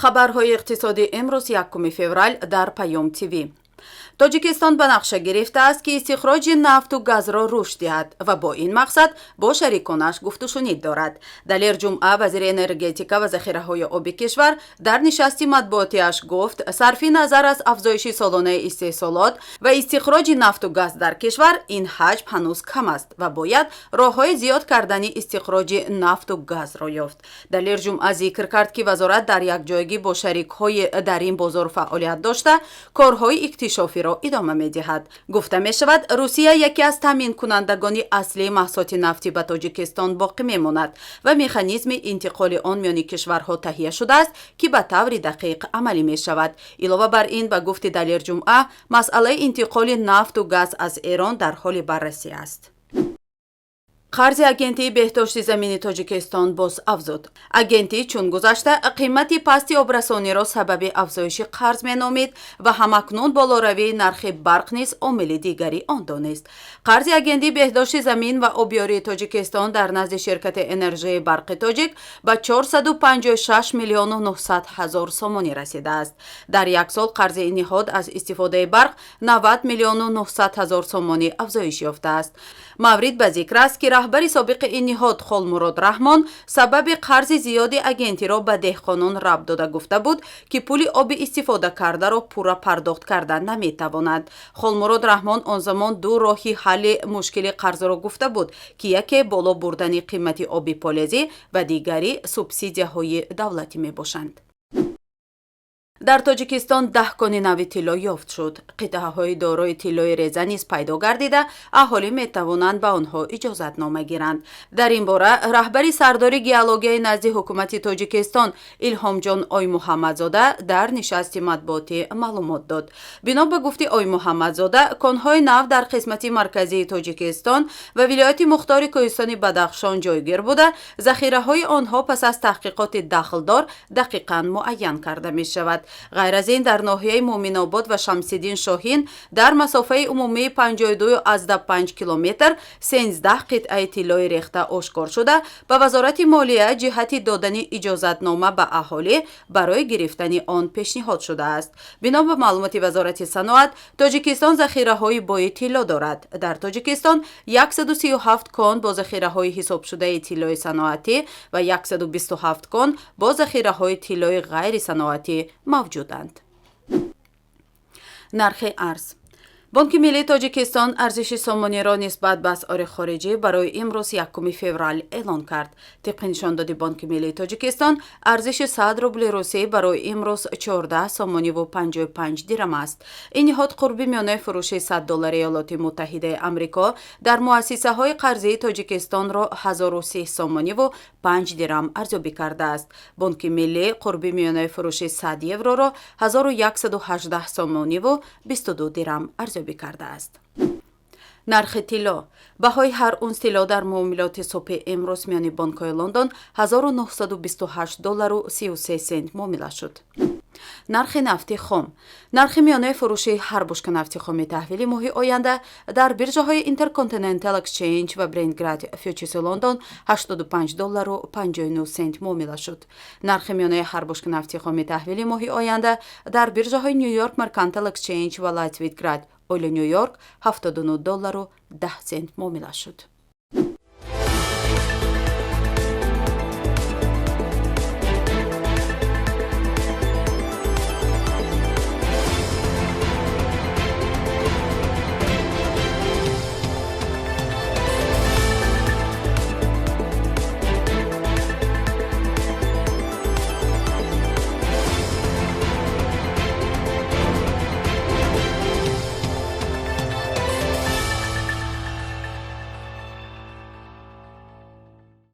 Хабарҳои иқтисодӣ имрӯз, 1 феврал, дар Паём ТВ. Тоҷикистон ба нақша гирифтааст, ки истихроҷи нафту газро рушд диҳад ва бо ин мақсад бо шариконаш гуфтушунид дорад. Далер Ҷумъа, вазири энергетика ва захираҳои оби кишвар, дар нишасти матбуотиаш гуфт, сарфи назар аз афзоиши солонаи истеҳсолот ва истихроҷи нафту газ дар кишвар, ин ҳаҷм ҳанӯз кам аст ва бояд роҳҳои зиёд кардани истихроҷи нафту газро ёфт. Далер Ҷумъа зикр кард, ки вазорат дар якҷоягӣ бо шарикҳои дар ин бозор фаъолият дошта, корҳои иктишофиро идома медиҳад. Гуфта мешавад, Русия яке аз таъминкунандагони аслии маҳсулоти нафтӣ ба Тоҷикистон боқӣ мемонад ва механизми интиқоли он миёни кишварҳо таҳия шудааст, ки ба таври дақиқ амалӣ мешавад. Илова бар ин, ба гуфти Далер Ҷумъа, масъалаи интиқоли нафту газ аз Эрон дар ҳоли баррасӣ аст. Қарзи Агентии беҳдошти замини Тоҷикистон боз афзуд. Агентӣ чун гузашта қимати пасти обрасониро сабаби афзоиши қарз меномид ва ҳамакнун болоравии нархи барқ низ омили дигари он донист. Қарзи Агентии беҳдошти замин ва обёрии Тоҷикистон дар назди ширкати энержии барқи тоҷик ба 456 миллиону 900 ҳазор сомонӣ расидааст. Дар як сол қарзи ин ниҳод аз истифодаи барқ 90 миллиону 900 ҳазор сомонӣ афзоиш ёфтааст. Маврид ба зикр аст, ки раҳбари собиқи ин ниҳод Холмурод Раҳмон сабаби қарзи зиёди агентиро ба деҳқонон рабт дода, гуфта буд, ки пули оби истифода кардаро пурра пардохт карда наметавонад. Холмурод Раҳмон он замон ду роҳи ҳалли мушкили қарзро гуфта буд, ки яке боло бурдани қимати оби полезӣ ва дигари субсидияҳои давлатӣ мебошанд. Дар Тоҷикистон 10 кони нави тилло ёфт шуд. Қитъаҳои дорои тиллои реза низ пайдо гардида, аҳолӣ метавонанд ба онҳо иҷозатнома гиранд. Дар ин бора раҳбари сардори геологияи назди ҳукумати Тоҷикистон Илҳомҷон Оймуҳаммадзода дар нишасти матбуотӣ маълумот дод. Бино ба гуфти Оймуҳаммадзода, конҳои нав дар қисмати марказии Тоҷикистон ва вилояти мухтори кӯҳистони Бадахшон ҷойгир буда, захираҳои онҳо пас аз таҳқиқоти дахлдор дақиқан муайян карда мешавад. Ғайр аз ин, дар ноҳияи Муъминобод ва Шамсиддин Шоҳин дар масофаи умумии 52,5 километр 13 қитъаи тиллои рехта ошкор шуда, ба Вазорати молия ҷиҳати додани иҷозатнома ба аҳолӣ барои гирифтани он пешниҳод шудааст. Бино ба маълумоти Вазорати саноат, Тоҷикистон захираҳои бои тилло дорад. Дар Тоҷикистон 137 кон бо захираҳои ҳисобшудаи тиллои саноатӣ ва 127 кон бо захираҳои тиллои ғайрисаноатӣ мавҷуданд. Нархи арз. Бонки миллии Тоҷикистон арзиши сомониро нисбат ба асъори хориҷӣ барои имрӯз, 1 феврал, эълон кард. Тибқи нишондоди Бонки миллии Тоҷикистон, арзиши 100 рубли русӣ барои имрӯз 14 сомониву 55 дирам аст. Ин ниҳод қурби миёнаи фурӯши 100 доллари Иёлоти Муттаҳидаи Амрико дар муассисаҳои қарзии Тоҷикистонро 1030 сомониву 5 дирам арзёбӣ кардааст. Бонки миллӣ қурби миёнаи фурӯши 100 евроро 1118 сомониву 22 дирам арзёбӣ кардааст. Нархи тилло. Баҳои ҳар унс тилло дар муомилоти субҳи имрӯз миёни бонкҳои Лондон 1928 доллару 33 сент муомила шуд. Нархи нафти хом. Нархи миёнаи фурӯши ҳар бушка нафти хоми таҳвили моҳи оянда дар биржаҳои Intercontinental Exchange ва Brent Grade Futures Лондон 85 доллару 59 сент муомила шуд. Нархи миёнаи ҳар бушка нафти хоми таҳвили моҳи оянда дар биржаҳои New York Mercantile Exchange ва Light Sweet Crude Oil Ню Йорк 79 доллару 10 сент муомила шуд.